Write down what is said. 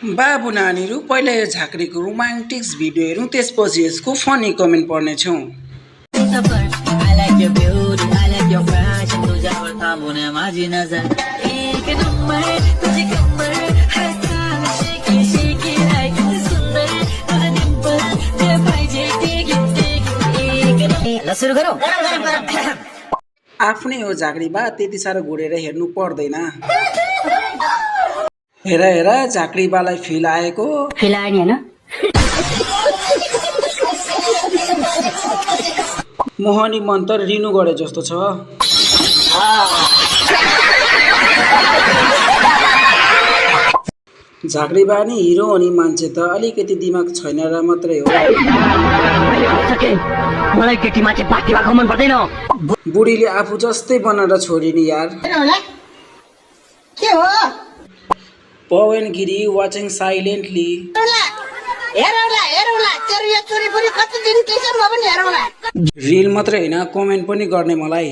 बाबु नानीहरू पहिला यो झाँक्रीको रोमान्टिक्स भिडियो हेरौँ, त्यसपछि यसको फनी कमेन्ट पढ्नेछौँ। सुरु गरौँ। आफ्नै हो झाँक्री बा, त्यति साह्रो घुरेर हेर्नु पर्दैन। हेर हेर झाँक्री बालाई फिल आएको। फिल आयो नि हैन? मोहनी मन त रिनु गरे जस्तो छ। झाँक्री बा नि हिरो अनि मान्छे त अलिकति दिमाग छैन र मात्रै हो। मलाई केटी मान्छे बाटी भएको मन पर्दैन। बुढीले आफू जस्तै बनाएर छोडिनी यार। के हो? Pawan Giri watching silently. Reel मात्रै होइन, कमेन्ट पनि गर्ने मलाई।